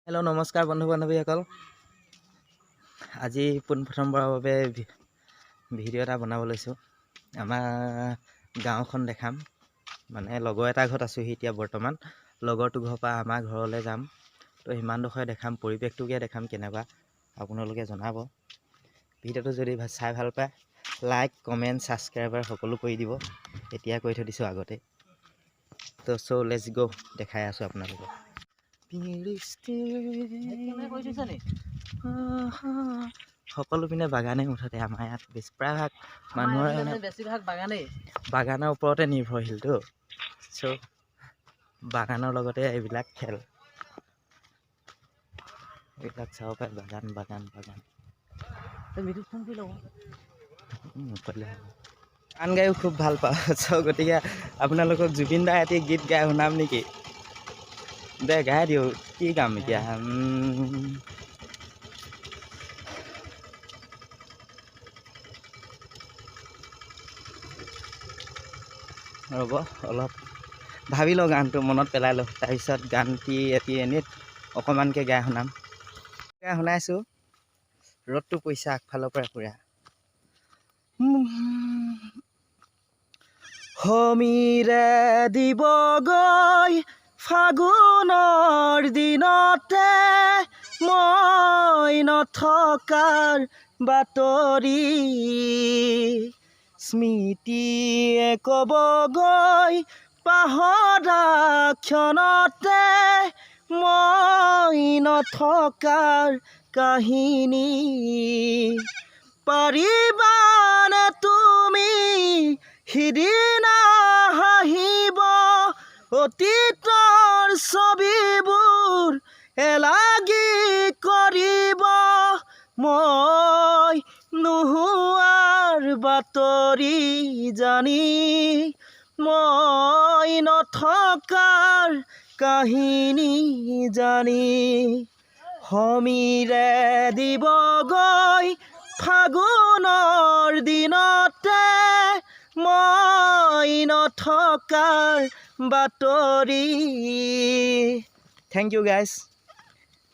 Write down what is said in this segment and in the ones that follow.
Hello', নমস্কাৰ বন্ধু বান্ধৱীসকল। আজি পোনপ্ৰথমবাৰৰ বাবে ভিডিঅ' এটা বনাব লৈছোঁ। আমাৰ গাঁওখন দেখাম। মানে লগৰ এটা ঘৰত আছোঁহি এতিয়া বৰ্তমান। লগৰটো ঘৰৰ পৰা আমাৰ ঘৰলৈ যাম। তো সিমানডোখৰে দেখাম, পৰিৱেশটোকে দেখাম কেনেকুৱা, আপোনালোকে জনাব। ভিডিঅ'টো যদি চাই ভাল পায়, লাইক, কমেণ্ট, ছাবস্ক্ৰাইবাৰ সকলো কৰি দিব। এতিয়া কৈ থৈ দিছোঁ আগতে। তো চ' let's গ', দেখাই আছোঁ আপোনালোকক। সকলো পিনে বাগানেই মুঠতে। আমাৰ ইয়াত বেছি প্ৰায়ভাগ মানুহৰে মানে বেছিভাগ বাগানেই। বাগানৰ ওপৰতে নিৰ্ভৰশীলতো। চ' বাগানৰ লগতে এইবিলাক খেল, এইবিলাক চাব পাৰে। বাগান, বাগান, বাগান। মিঠুক ফোন কৰি ল'ব। কৰিলে হ'ব। গান গায়ো খুব ভাল পাওঁ। চ' গতিকে আপোনালোকক জুবিন দাৰ এটি গীত গাই শুনাম নেকি? দে গাই দিওঁ। কি গাম এতিয়া? ৰ'ব, অলপ ভাবি লওঁ, গানটো মনত পেলাই লওঁ, তাৰপিছত গানটি এটি এনেই অকণমানকৈ গাই শুনাম। গাই শুনাইছোঁ। ৰ'দটো পৰিছে আগফালৰ পৰা পূৰা। সমীৰে দিবগৈ ফাগুনৰ দিনতে মই নথকাৰ বাতৰি, স্মৃতিয়ে ক'বগৈ পাহৰা ক্ষণতে মই নথকাৰ কাহিনী। পাৰিবানে তুমি সিদিনা হাঁহিব, অতীতৰ ছবিবোৰ এলাগি কৰিব, মই নোহোৱাৰ বাতৰি জানি, মই নথকাৰ কাহিনী জানি? সমীৰে দিবগৈ ফাগুনৰ দিনতে মই নথকাৰ বাতৰি। Thank you guys.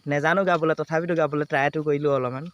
নেজানো গাবলৈ, তথাপিতো গাবলৈ ট্ৰাইটো কৰিলোঁ অলপমান।